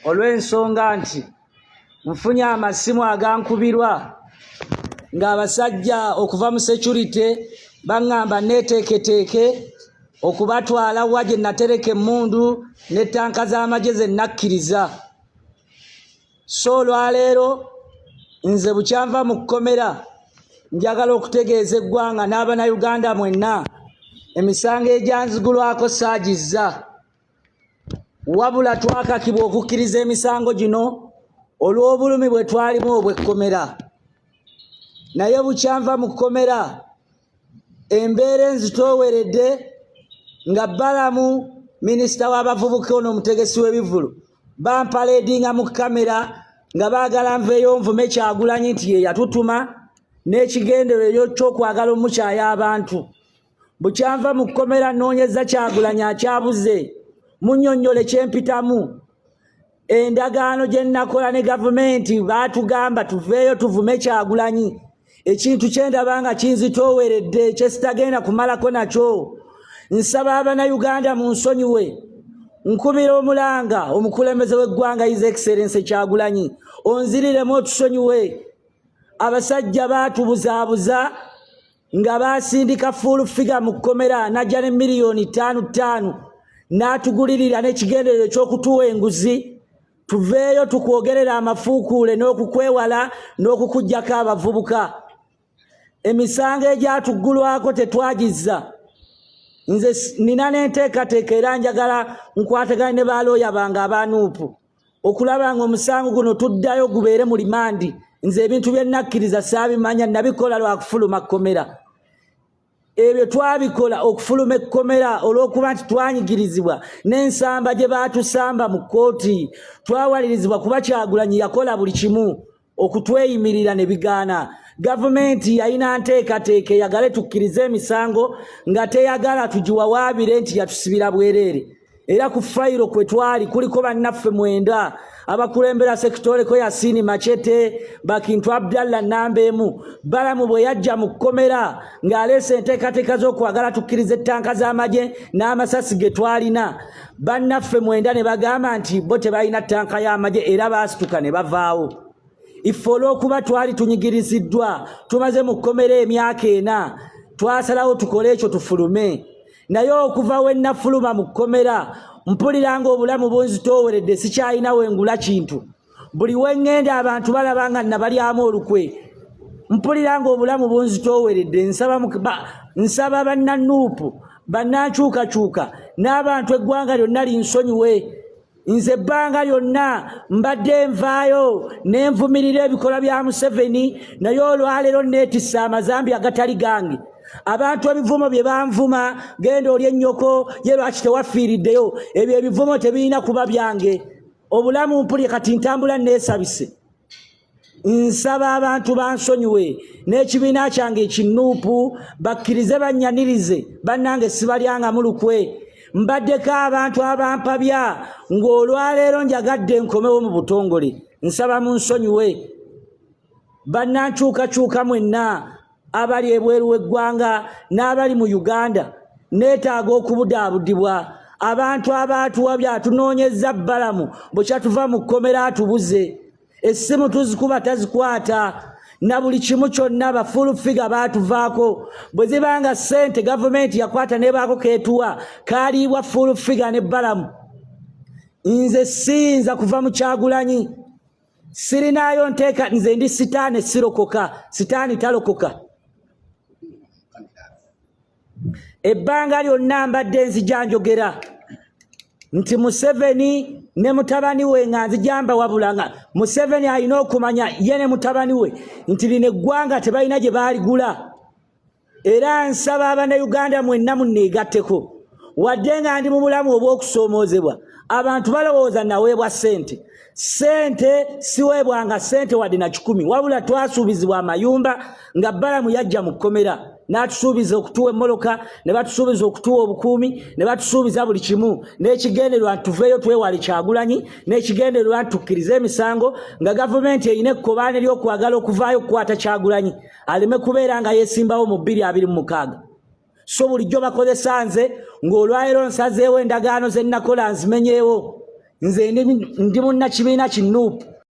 Olw'ensonga nti nfunye amasimu agankubirwa ng'abasajja okuva mu security baŋŋamba neeteeketeeke okubatwala wa gye natereka emmundu ne ttanka z'amagye ze nakkiriza. So olwaleero nze bukyanva mu kkomera njagala okutegeeza eggwanga n'Abannayuganda mwenna emisango egyanzigulwako saagizza. Wabula twakakibwa okukkiriza emisango gino olw'obulumi bwe twalimu obw'ekkomera. Naye bukyanva mu kkomera embeera enzitooweredde nga Balamu minisita w'abavubuka ono omutegesi w'ebivvulu bampaleedinga mu kkamera nga baagala nveeyo nvume Kyagulanyi nti ye yatutuma n'ekigendererwa ky'okwagala omukyaya abantu. Bukyanva mu kkomera nnoonyezza Kyagulanyi akyabuze, munnyonnyole kye mpitamu. Endagaano gye nnakola ne gavumenti baatugamba tuveeyo tuvume Kyagulanyi, ekintu kye ndaba nga kinzitooweredde kye sitagenda kumalako nakyo. Nsaba Abannayuganda munsonyiwe. Nkubira omulanga omukulembeze w'eggwanga His Excellency Kyagulanyi, onziriremu otusonyiwe. Abasajja baatubuzaabuza nga baasindika full figure mu kkomera n'ajja ne miliyoni ttaano ttaano n'atugulirira n'ekigendererwa eky'okutuwa enguzi tuveeyo tukwogerera amafuukuule n'okukwewala n'okukuggyako abavubuka. Emisango egyatuggulwako tetwagizza. Nze nina n'enteekateeka era njagala nkwatagane ne balooya bange aba Nuupu okulaba nga omusango guno tuddayo gubeere mu limandi. Nze ebintu bye nakkiriza saabimanya, nabikola lwa kufuluma kkomera. Ebyo twabikola okufuluma ekkomera olw'okuba nti twanyigirizibwa n'ensamba gye baatusamba mu kkooti. Twawalirizibwa kuba Kyagulanyi yakola buli kimu okutweyimirira ne bigaana. Gavumenti yalina nteekateeka eyagale tukkirize emisango nga teyagala tugiwawaabire nti yatusibira bwereere. Era ku fayiro kwe twali kuliko bannaffe mwenda abakulembera sekitoleko Yasini Machete, Bakintu Abdallah nnamba emu. Balamu bwe yajja mu kkomera ng'aleese enteekateeka z'okwagala tukkirize ettanka z'amagye n'amasasi ge twalina, bannaffe mwenda ne bagamba nti bo tebalina ttanka y'amagye era baasituka ne bavaawo. Iffe olw'okuba twali tunyigiriziddwa, tumaze mu kkomera emyaka ena, twasalawo tukole ekyo tufulume. Naye okuva we nnafuluma mu kkomera mpulira ng'obulamu bunzitooweredde, sikyalina we ngula kintu. Buli we ŋŋenda abantu balaba nga nnabalyamu olukwe. Mpulira ng'obulamu bunzitooweredde. Nsaba bannanuupu, bannankyukakyuka n'abantu eggwanga lyonna linsonyiwe. Nze ebbanga lyonna mbadde nvaayo ne nvumirira ebikolwa bya Museveni, naye olwaleero neetisse amazambi agatali gange. Abantu ebivumo bye banvuma, genda olye nnyoko, ye lwaki tewafiiriddeyo, ebyo ebivumo tebirina kuba byange. Obulamu mpulye kati ntambula neesabise. Nsaba abantu bansonyiwe n'ekibiina kyange ekinuupu bakkirize bannyanirize, bannange sibalyangamu lukwe. Mbaddeko abantu abampabya ng'olwaleero njagadde nkomewo mu butongole. Nsaba munsonyiwe. Bannankyukakyuka mwenna abali ebweru w'eggwanga n'abali mu Uganda, neetaaga okubudaabudibwa. Abantu abaatuwabya atunoonyezza Balamu bwe kyatuva mu kkomera atubuze. Essimu tuzikuba tazikwata, na buli kimu kyonna bafuulu figa baatuvaako. Bwe ziba nga ssente gavumenti yakwata n'ebaako keetuwa, kaaliibwa fuulu figa ne Balamu. Nze siyinza kuva mu Kyagulanyi, sirinaayo nteeka, nze ndi sitaani sirokoka, sitaani talokoka. Ebbanga lyonna mbadde nzija njogera nti Museveni ne mutabani we nga nzija mbawabula nga Museveni alina okumanya ye ne mutabani we nti lino eggwanga tebalina gye baaligula. Era nsaba Abannayuganda mwenna munneegatteko. Wadde nga ndi mu bulamu obw'okusoomoozebwa, abantu balowooza naweebwa ssente. Ssente siweebwanga ssente wadde na kikumi, wabula twasuubizibwa amayumba nga Balamu yajja mu kkomera n'atusuubiza okutuwa emmoloka, ne batusuubiza okutuwa obukuumi, ne batusuubiza buli kimu, n'ekigendererwa nti tuveeyo twewale Kyagulanyi, n'ekigendererwa nti tukkirize emisango nga gavumenti erina ekkobaane ly'okwagala okuvaayo okukwata Kyagulanyi aleme kubeera nga yeesimbawo mu bbiri abiri mu mukaaga. So bulijjo bakozesa nze ng'olwaleero nsazeewo endagaano ze nnakola nzimenyeewo. Nze ndi munnakibiina ki NUP.